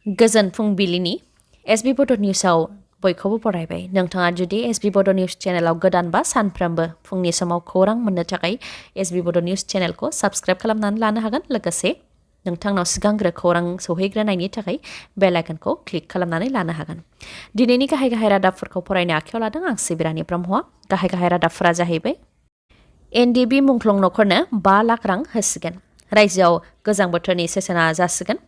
गोजोन फुंबिलिनि एसबी बड' निउसाव बयखौबो बरायबाय। नोंथाङा जुदि एसबी बड' निउस चेनेलाव गोदानबा सानफ्रोमबो फुंनि समाव खौरां मोननो थाखाय एसबी बड' निउस चेनेलखौ साबस्क्राइब खालामनानै लानो हागोन। लोगोसे नोंथांनाव सिगांग्रो खौरां सौहैग्रोनायनि थाखाय बेल आइकनखौ क्लिक खालामनानै लानो हागोन। दिनैनि गाहाय गाहाय रादाबफोरखौ फरायनो आखायाव लादों आं सिबिरानि ब्रह्मआ। गाहाय गाहाय रादाबफोरा जाहैबाय एनडीएफबी मुंख्लं नखरनो 5 लाख रां होसिगोन। रायजोआव गोजां बोथोरनि सेसना जासिगोन।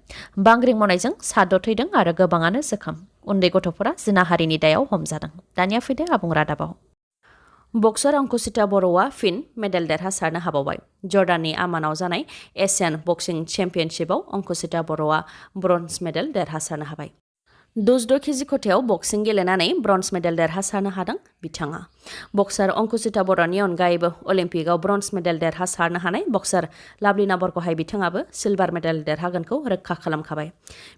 बांग्रिं मावनायजों 7 थैदों आरो गोबाङानो जोखोम। उन्दै गथ'फोरा जिनाहारिनि दायाव हमजादों। दानिया फैदो आबुं रादाबाव। बक्सार अंकुचिता बर'आ फिन मेडेल देरहासारनो हाबावबाय। जर्डाननि आमानाव जानाय एशियान बक्सिं चेम्पियनशिपआव अंकुचिता बर'आ ब्रन्ज मेडेल देरहासारनो हाबाय। 66 केजि खथायाव बक्सिं गेलेनानै ब्रन्ज मेडेल देरहासारनो हादों बिथाङा। बक्सार अंकुचिता बर'नि अनगायैबो अलिम्पिकआव ब्रन्ज मेडेल देरहासारनो हानाय बक्सार लाभलिना बरग'हाय बिथाङाबो सिलभार मेडेल देरहागोनखौ रोखा खालामखाबाय।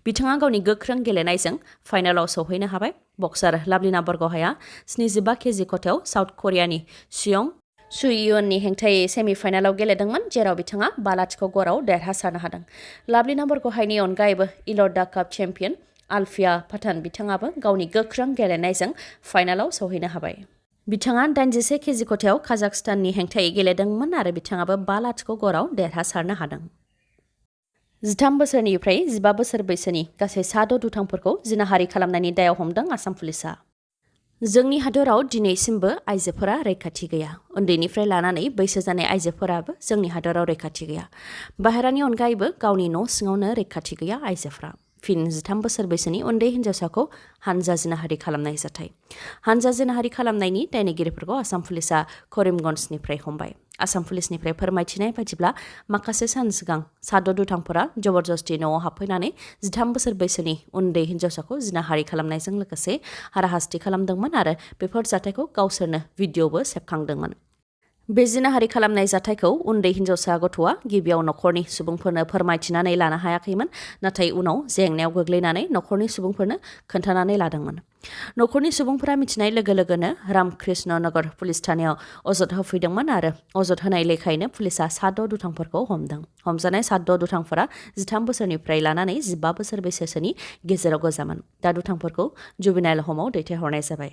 बिथाङा गावनि गोख्रों गेलेनायजों फाइनालाव सौहैनो हाबाय। बक्सार लाभलिना बरग'हाया 75 केजि खथायाव साउथ करियानि सियं सुइयुननि हेंथायै सेमिफाइनालाव गेलेदोंमोन, जेराव बिथाङा 5-0 ग'राव देरहासारनो हादों। लाभलिना बरग'हायनि अनगायैबो इल'र्दा काप चेम्पियन आल्फिया पाठान बिथाङाबो गावनि गोख्रों गेलेनायजों फाइनालाव सौहैनो हाबाय। बिथाङा 81 केजि खथायाव काजाखस्ताननि हेंथायै गेलेदोंमोन आरो बिथाङाबो 5-0 ग'राव देरहासारनो हादों। 13 बोसोरनिफ्राय 15 बोसोर बैसोनि गासै 6 दुथांफोरखौ जिनाहारि खालामनायनि दायाव हमदों आसाम पुलिसआ। जोंनि हादराव दिनैसिमबो आइजोफोरा रैखाथि गैया। उन्दैनिफ्राय लानानै बैसो जानाय आइजोफोराबो जोंनि हादराव रैखाथि गैया। बाहेरानि अनगायैबो गावनि न' सिङावनो रैखाथि गैया आइजोफोरा। फिन 13 बोसोर बैसोनि उन्दै हिन्जावसाखौ हानजा जिनाहारि खालामनाय जाथाय। हानजा जिनाहारि खालामनायनि दायनिगिरिफोरखौ आसाम पुलिसआ करिमगन्जनिफ्राय हमबाय। आसाम पुलिसनिफ्राय फोरमायथिनाय बायदिब्ला माखासे सान सिगां 7 दुथांफोरा जबरदस्ति न'आव हाबफैनानै 13 बोसोर बैसोनि उन्दै हिन्जावसाखौ जिनाहारि खालामनायजों लोगोसे हाराहास्ति खालामदोंमोन आरो बेफोर जाथायखौ गावसोरनो भिडिअबो सेबखांदोंमोन। बे जिनाहारि खालामनाय जाथायखौ उन्दै हिन्जावसा गथ'आ गिबियाव नखरनि सुबुंफोरनो फोरमायथिनानै लानो हायाखैमोन, नाथाय उनाव जेंनायाव गोग्लैनानै नखरनि सुबुंफोरनो खोन्थानानै लादोंमोन। नखरनि सुबुंफोरा मिथिनाय लोगो लोगोनो रामकृष्ण नगर पुलिस थानायाव अजद होफैदोंमोन आरो अजद होनाय लेखायैनो पुलिसआ 7 दुथांफोरखौ हमदों। हमजानाय 7 दुथांफोरा 13 बोसोरनिफ्राय लानानै 15 बोसोर बैसोसोनि गेजेराव गोजामोन। दा दुथांफोरखौ जुबिनाइल हमाव दैथायहरनाय जाबाय।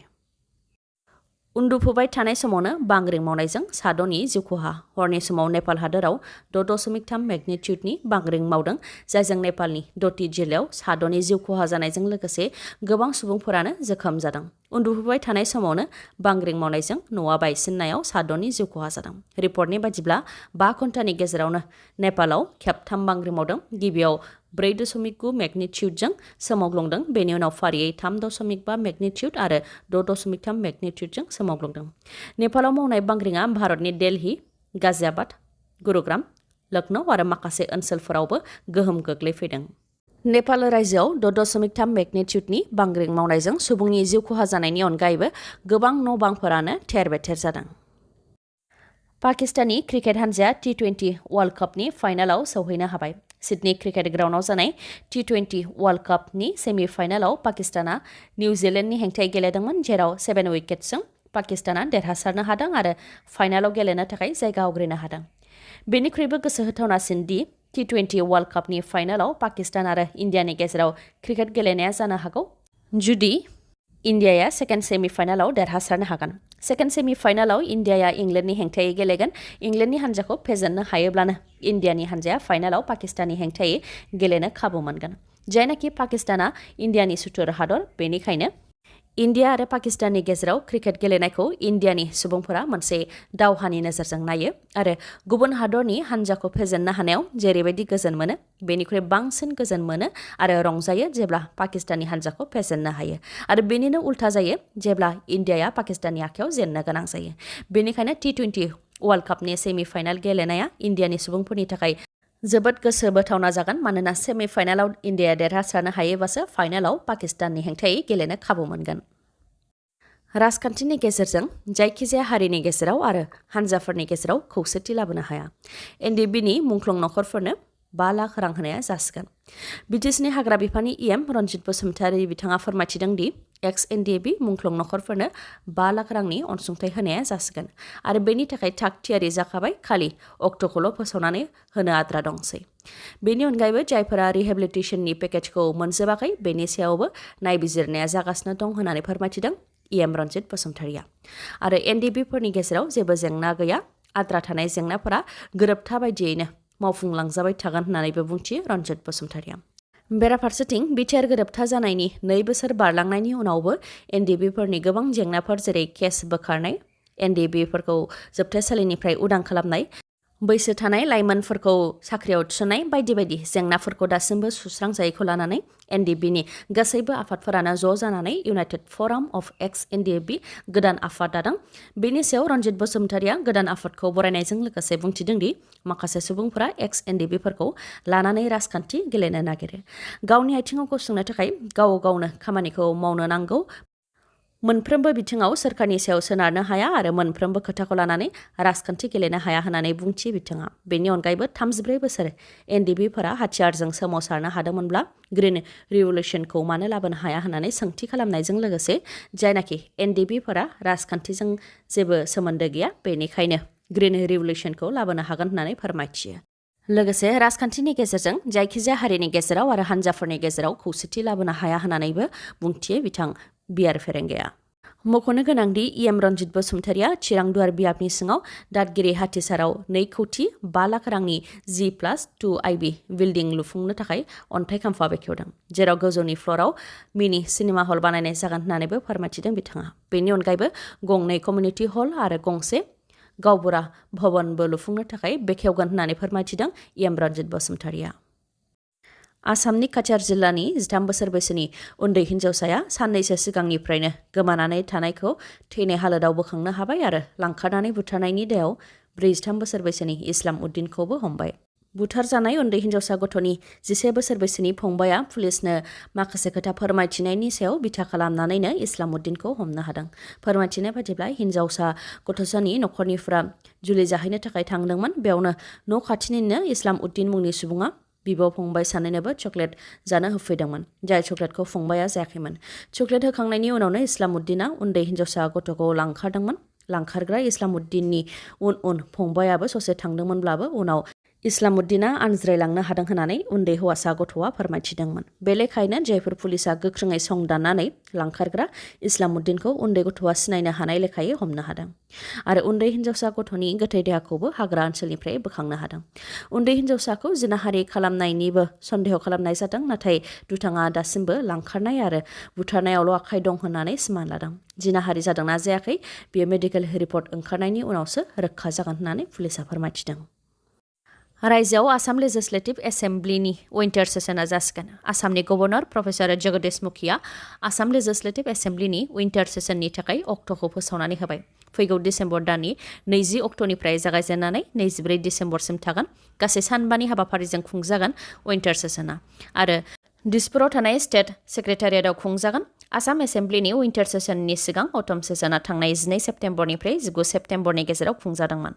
उन्दुफुबाय थानाय समावनो बांग्रिं मावनायजों 7नि जिउ खहा। हरनि समाव नेपाल हादोराव 6.3 मेगनिटिउडनि बांग्रिं मावदों, जायजों नेपालनि द'ति जिल्लायाव 7नि जिउ खहा जानायजों लोगोसे गोबां सुबुंफोरानो जोखोम जादों। उन्दुफुबाय थानाय समावनो बांग्रिं मावनायजों न'आ बायसिननायाव 7नि जिउ खहा जादों। रिपर्टनि बायदिब्ला 5 घन्टानि गेजेरावनो नेपालाव खेबथाम बांग्रिं मावदों। गिबियाव 4.9 मेगनिटिउडजों सोमावग्लुंदों, बेनि उनाव फारियै 3.5 मेगनिटिउड आरो 6.3 मेगनिटिउडजों सोमावग्लुंदों। नेपालाव मावनाय बांग्रिंआ भारतनि दिल्ली, गाजियाबाद, गुरुग्राम, लखनऊ आरो माखासे ओनसोलफोरावबो गोहोम गोग्लैफैदों। नेपाल रायजोआव 6.3 मेगनिटिउडनि बांग्रिं मावनायजों सुबुंनि जिउ खहा जानायनि अनगायैबो गोबां न' बांफोरानो थेर-बेथेर जादों। पाकिस्ताननि क्रिकेट हानजाया T20 वर्ल्ड कापनि फाइनालाव सौहैनो हाबाय। सिडनी क्रिकेट ग्राउन्डआव जानाय T20 वर्ल्ड कापनि सेमिफाइनालाव पाकिस्ताना निउजिलेन्डनि हेंथायै गेलेदोंमोन, जेराव 7 उइकेटजों पाकिस्ताना देरहासारनो हादों आरो फाइनालाव गेलेनो थाखाय जायगा आवग्रिनो हादों। बेनिख्रुइबो गोसो होथावनासिन दि T20 वर्ल्ड कापनि फाइनालाव पाकिस्तान आरो इन्डियानि गेजेराव क्रिकेट गेलेनाया जानो हागौ जुदि इन्डियाया सेकेन्ड सेमिफाइनालाव देरहासारनो हागोन। सेकेन्ड सेमिफाइनालाव इन्डियाया इंलेन्डनि हेंथायै गेलेगोन। इंलेन्डनि हानजाखौ फेजेननो हायोब्लानो इन्डियानि हानजाया फाइनालाव पाकिस्ताननि हेंथायै गेलेनो खाबु मोनगोन। जायनाखि पाकिस्ताना इन्डियानि सुथुर हादर, बेनिखायनो इन्डिया आरो पाकिस्ताननि गेजेराव क्रिकेट गेलेनायखौ इन्डियानि सुबुंफोरा मोनसे दावहानि नोजोरजों नायो आरो गुबुन हादरनि हानजाखौ फेजेननो हानायाव जेरैबायदि गोजोन मोनो, बेनिख्रुइ बांसिन गोजोन मोनो आरो रंजायो जेब्ला पाकिस्ताननि हानजाखौ फेजेननो हायो आरो बेनिनो उल्था जायो जेब्ला इन्डियाया पाकिस्ताननि आखायाव जेननो गोनां जायो। बेनिखायनो T20 वर्ल्ड कापनि सेमिफाइनाल गेलेनाया इन्डियानि सुबुंफोरनि थाखाय जोबोद गोसो बोथावना जागोन, मानोना सेमिफाइनालाव इन्डियाया देरहासारनो हायोबासो फाइनालाव पाकिस्ताननि हेंथायै गेलेनो खाबु मोनगोन। राजखान्थिनि गेजेरजों जायखिजाया हारिनि गेजेराव आरो हानजाफोरनि गेजेराव खौसेथि लाबोनो हाया। एनडीएफबीनि मुंख्लं नखरफोरनो 5 लाख रां होनाया जासिगोन। बिटिसिनि हाग्रा बिफाननि इएम रनजित बसुमतारी बिथाङा फोरमायथिदों दि एक्स एनडिएबि मुंख्लं नखरफोरनो 5 लाख रांनि अनसुंथाइ होनाया जासिगोन आरो बेनि थाखाय थाग थियारि जाखाबाय खालि अक्ट'खौल' फोसावनानै होनो आद्रा दंसै। बेनि अनगायैबो जायफोरा रिहेबिलिटेसननि पेकेजखौ मोनजोबाखै बेनि सायावबो नायबिजिरनाया जागासिनो दं होननानै फोरमायथिदों इएम रनजित बसुमतारीया। आरो एनडिएबिफोरनि गेजेराव जेबो जेंना गैया, आद्रा थानाय जेंनाफोरा गोरोबथा बायदियैनो मावफुंलांजाबाय थागोन होननानैबो बुंथियो रनजित बसुमतारीया। बेराफारसेथिं बिटिआर गोरोबथा जानायनि 2 बोसोर बारलांनायनि उनावबो एनडिएबिफोरनि गोबां जेंनाफोर जेरै केस बोखारनाय, एनडिएबिफोरखौ जोबथेसालिनिफ्राय उदां खालामनाय, बैसो थानाय लाइमोनफोरखौ साख्रियाव थिसननाय बायदि बायदि जेंनाफोरखौ दासिमबो सुस्रांजायैखौ लानानै एनडिएबिनि गासैबो आफादफोरानो ज' जानानै इउनाइटेड फराम अफ एक्स एनडिएबि गोदान आफाद दादों। बेनि सायाव रनजित बसुमतारीया गोदान आफादखौ बरायनायजों लोगोसे बुंथिदों दि माखासे सुबुंफोरा एक्स एनडिएबिफोरखौ लानानै राजखान्थि गेलेनो नागिरो। गावनि आथिङाव गसंनो थाखाय गाव गावनो खामानिखौ मावनो नांगौ। मोनफ्रोमबो बिथिङाव सोरखारनि सायाव सोनारनो हाया आरो मोनफ्रोमबो खोथाखौ लानानै राजखान्थि गेलेनो हाया होननानै बुंथियो बिथाङा। बेनि अनगायैबो 34 बोसोर एनडिएबिफोरा हाथियारजों सोमावसारनो हादोंमोनब्ला ग्रिन रिभलिउसनखौ मानो लाबोनो हाया होननानै सोंथि खालामनायजों लोगोसे जायनाखि एनडिएबिफोरा राजखान्थिजों जेबो सोमोन्दो गैया बेनिखायनो ग्रिन रिभलिउसनखौ लाबोनो हागोन होननानै फोरमायथियो। लोगोसे राजखान्थिनि गेजेरजों जायखिजाया हारिनि गेजेराव आरो हान्जाफोरनि गेजेराव खौसेथि लाबोनो हाया होननानैबो बुंथियो बिथां बिआर फेरेंगाया। मख'नो गोनांदि इएम रनजित बसुमतारीया चिरां दुवार बियाबनि सिङाव दादगिरि हाथिसाराव 2,05 लाख रांनि G+2 आइबि बिल्डिं लुफुंनो थाखाय अन्थाइ खाम्फा बेखेवदों, जेराव गोजौनि फ्ल'राव मिनि सिनेमा हल बानायनाय जागोन होननानैबो फोरमायथिदों बिथाङा। बेनि अनगायैबो गंनै कमिउनिटि हल आरो गंसे गावबुरा भवनबो लुफुंनो थाखाय बेखेवगोन होननानै फोरमायथिदों इएम रनजित बसुमतारीया। आसामनि काछार जिल्लानि 13 बोसोर बैसोनि उन्दै हिन्जावसाया साननैसो सिगांनिफ्रायनो गोमानानै थानायखौ थैनाय हालोदाव बोखांनो हाबाय आरो लांखारनानै बुथारनायनि दायाव 43 बोसोर बैसोनि इस्लाम उद्दिनखौबो हमबाय। बुथारजानाय उन्दै हिन्जावसा गथ'नि 11 बोसोर बैसोनि फंबाया पुलिसनो माखासे खोथा फोरमायथिनायनि सायाव बिथा खालामनानैनो इस्लाम उद्दिनखौ हमनो हादों। फोरमायथिनाय बायदिब्ला हिन्जावसा गथ'सानि नखरनिफ्रा जुलि जाहैनो थाखाय थांदोंमोन। बेयावनो न' खाथिनिनो इस्लाम उद्दिन मुंनि सुबुङा बिब' फंबाय सानैनोबो चकलेट जानो होफैदोंमोन, जाय चकलेटखौ फंबाया जायाखैमोन। चकलेट होखांनायनि उनावनो इस्लाम उद्दिना उन्दै हिन्जावसा गथ'खौ लांखारदोंमोन। लांखारग्रा इस्लाम उद्दिननि उन फंबायाबो ससे थांदोंमोनब्लाबो उनाव इस्लाम उद्दिना आनज्रायलांनो हादों होननानै उन्दै हौवासा गथ'आ फोरमायथिदोंमोन। बे लेखायैनो जयपुर पुलिसा गोख्रोङै संदाननानै लांखारग्रा इस्लाम उद्दिनखौ उन्दै गथ'आ सिनायनो हानाय लेखायै हमनो हादों आरो उन्दै हिन्जावसा गथ'नि गोथै देहाखौबो हाग्रा ओनसोलनिफ्राय बोखांनो हादों। उन्दै हिन्जावसाखौ जिनाहारि खालामनायनिबो सन्देह खालामनाय जादों, नाथाय दुथाङा दासिमबो लांखारनाय आरो बुथारनायावल' आखाइ दं होननानै सिमान लादों। जिनाहारि जादोंना जायाखै बेयो मेडिकेल रिपर्ट ओंखारनायनि उनावसो रोखा जागोन होननानै पुलिसा फोरमायथिदों। रायजोआव आसाम लेजिस्लेटिभ एसेम्ब्लिनि विन्टार सेसना जासिगोन। आसामनि गभर्नर प्रफेसर जगदीश मुखिया आसाम लेजिस्लेटिभ एसेम्ब्लिनि विन्टार सेसननि थाखाय अक्ट'खौ फोसावनानै होबाय। फैगौ डिसेम्बर दाननि 20 अक्ट'निफ्राय जागायजेननानै 24 डिसेम्बरसिम थागोन। गासै सानबानि हाबाफारिजों खुंजागोन विन्टार सेसना आरो दिसपुराव थानाय स्टेट सेक्रेटारियेटआव खुंजागोन। आसाम एसेम्ब्लिनि विन्टार सेसननि सिगां अटम सेसना थांनाय 12 सेप्तेम्बरनिफ्राय 19 सेप्तेम्बरनि गेजेराव खुंजादोंमोन।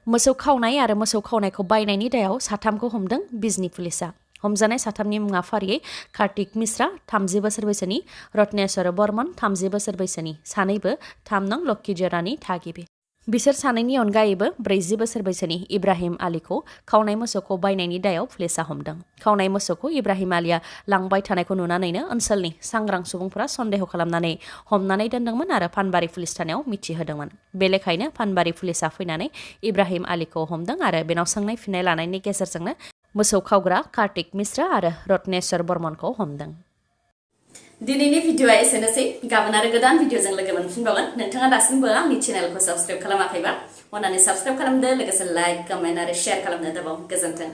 मोसौ खावनाय आरो मोसौ खावनायखौ बायनायनि दायाव 3खौ हमदों बिजनी पुलिसा। हमजानाय 3नि मुङा फारियै कार्तिक मिश्रा 30 बोसोर बैसोनि, रत्नेश्वर बर्मन 30 बोसोर बैसोनि, सानैबो 3 नं लक्कीजरानि थागिबि। बिसोर सानैनि अनगायैबो 40 बोसोर बैसोनि इब्राहिम आलीखौ खावनाय मोसौखौ बायनायनि दायाव पुलिसा हमदों। खावनाय मोसौखौ इब्राहिम आलीया लांबाय थानायखौ नुनानैनो ओनसोलनि सांग्रां सुबुंफोरा सन्देह खालामनानै हमनानै दोनदोंमोन आरो फानबारि पुलिस थानायाव मिथिहोदोंमोन। बे लेखायैनो फानबारि पुलिसा फैनानै इब्राहिम आलीखौ हमदों आरो बेनाव सोंनाय फिननाय लानायनि गेजेरजोंनो मोसौ खावग्रा कार्तिक मिश्रा आरो रत्नेश्वर बर्मनखौ हमदों। दिनैनि भिडिअ'आ एसेनोसै। गाबोन आरो गोदान भिडिअ'जों लोगो मोनफिनबावगोन। नोंथाङा दासिमबो आंनि चेनेलखौ साबस्क्राइब खालामाखैबा अन्नानै साबस्क्राइब खालामदो, लोगोसे लाइक, कमेन्ट आरो शेयार खालामनो दाबाव। गोजोन्थों।